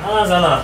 Зана.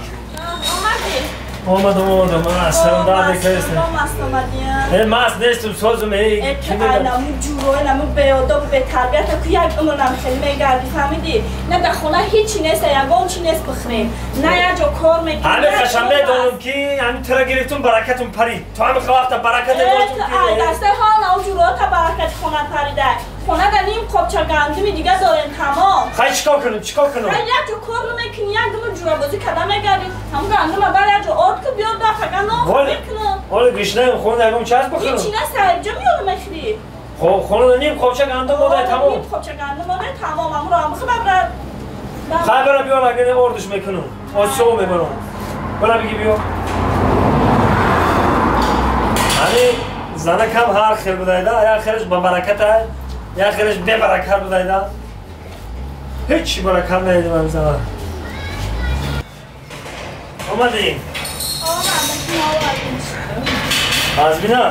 Омадам, омадам. Сарам дард кардааст. Маст омадӣ? Маст нестам, созам. Наму ҷурой, наму беодоб, бетарбията ку як умр намхел мегардӣ, фаҳмидӣ? На дар хона ҳичи нест, ягон чи нест бихӯрем. На як ҷо кор мекунӣ. Ҳами қашан медонам ки ҳами тура гирифтум, баракатум парид. Ту ҳами вақта баракат додум ки. Дастаи ҳол на ҷурота баракати хона парида. Хона дар ним қобча гандуми дига дорем, тамом. Хай чикор кунам, чикор кунам? Хай як ҷо кор намекунӣ, як думр ҷурабозӣ карда мегардӣ. Ҳамун гандума бар як ҷо орд ку биёр, да фақат нон мекунам. Ҳоло гишнаем, хона ягон чиз бихӯрам? Ҳичи нест, ҷо меёрам мехӯрӣ. Хоб, хона ним қобча гандум модай тамом. Ним қобча гандум модай тамом. Амро ам бихӯр бара. Хай бара биёр, агар ордуш мекунам. Осиё мебарам. Бара биги биё. Ҳами занакам ҳар хел будайда, як хелаш ба баракат ай, як хелаш бебаракат будайда. Ҳеҷ баракат надидам ҳами зана. Омадӣ? Омадам, овардим. Аз бина?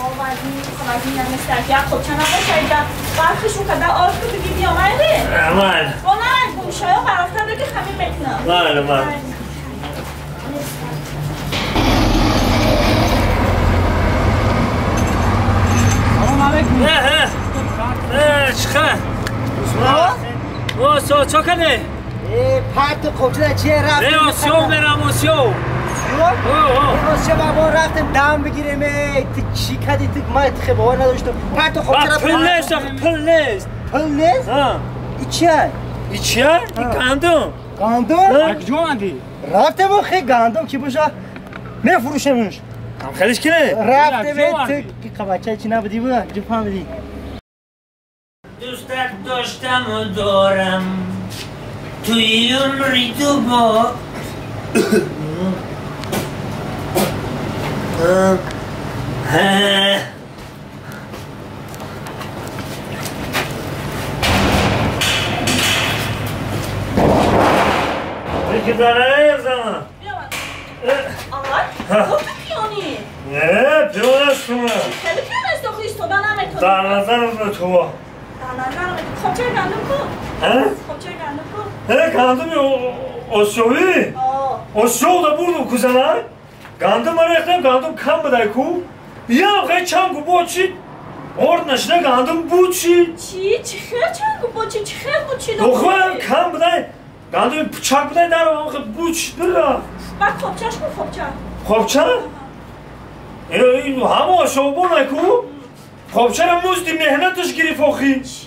Овардим, хонагин наместак. Як қобча набошад, ида бархишу када орд ку биги биё, майли? Майли. Бо на, гумшаё барафта биги хамир мекунам. Майли, майли. Салом алейкум. Чиқа? О, чо каде? Парт қобча чие рафтем? Осиё мерам, осиё. Осиё бабо рафтем дам бигирем. Ту чӣ кардӣ? Ту ман хебовар надоштам. Парт қобча пул нест, пул нест. Пул нест? И чия? И чия? И гандум. Гандум? Куҷо омадӣ? Рафтем охи гандум ки боша мефурӯшемш. Хелиш кине? Рафтем ту қабача чӣ набудӣ буда? Ҷо фаҳмидӣ? Дӯстак доштаму дорам туи умри ту бо зана. Ай, ту пиёнӣ? Не, пиён ҳастум. Хеле пиён аст, охи истода наметонӣ. Дар назарам ба ту. Дар назарам хобчаи гандум ку? Хобчаи гандум ку? Гандуми осиёвӣ? Осиёв да бурдум ку зана? Гандум рехтам, гандум кам будай ку? Ям хел чангу бочид. Орд нашида гандум бучид. Чӣ? Чӣ хел чангу бочид? Чӣ хел бучид? Охо кам будай. Гандуми пучак будай даром хел бучид бира. Баъд хобчаш ку, хобча? Хобча? Ҳама осиёбонай ку? Хобчара музди меҳнаташ гирифт охи. Чӣ?